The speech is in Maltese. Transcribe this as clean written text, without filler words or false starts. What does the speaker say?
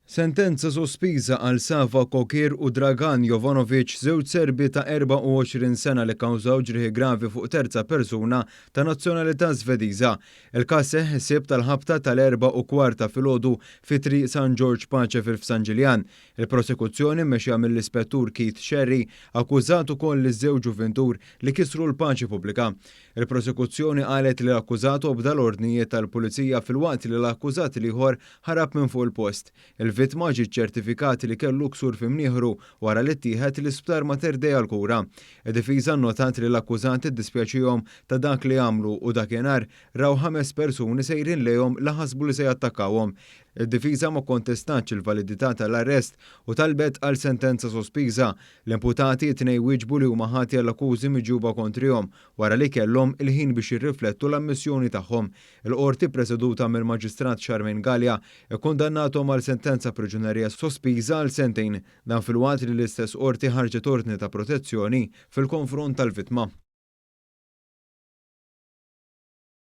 Sentenza sospiża għal Sava Kokir u Dragan Jovanovic, żewġ Serbi ta' 24 sena li kkawżaw ġrieħi gravi fuq terza persuna ta' nazzjonalità Svediża. Il-każ seħħ is-Sibt għall-ħabta tal-4:15 ta' filgħodu fi Triq San Ġorġ Pace fil-F'San Ġiljan. Il-prosekuzzjoni mmexxija mill-Ispettur Keith Scerri akkużat ukoll liż-żewġ ġuvintur li kisru l-paċi pubblika. Il-prosekuzzjoni qalet li l-akkużat obda l-ordnijiet tal-Pulizija filwaqt li l-akkużat l-ieħor ħarab minn fuq il-post. Il-vittma ġie ċċertifikat li kellu ksur fi mnieħru wara li ttieħed l-Isptar Mater Dei għall-kura. Id-difiża nnotat li l-akkużati ddispjaċihom ta' dak li għamlu u dakinhar raw ħames persuni sejrin lejhom li ħasbu li se jattakkawhom. Id-difiża ma kkontestatx il-validità tal-arrest u talbet għal sentenza sospiża. L-imputati t-tnejn wieġbu li huma ħatja l-akkużi miġjuba kontrihom wara li kellhom il-ħin biex jirriflettu l-ammissjoni tagħhom. Il-Qorti ppreseduta mill-Maġistrat Charmaine Galea kkundannathom għal sentenza priġunerija sospiża għal sentejn. Dan filwaqt li l-istess Qorti ħarġet ordni ta' protezzjoni fil-konfront tal-vittma.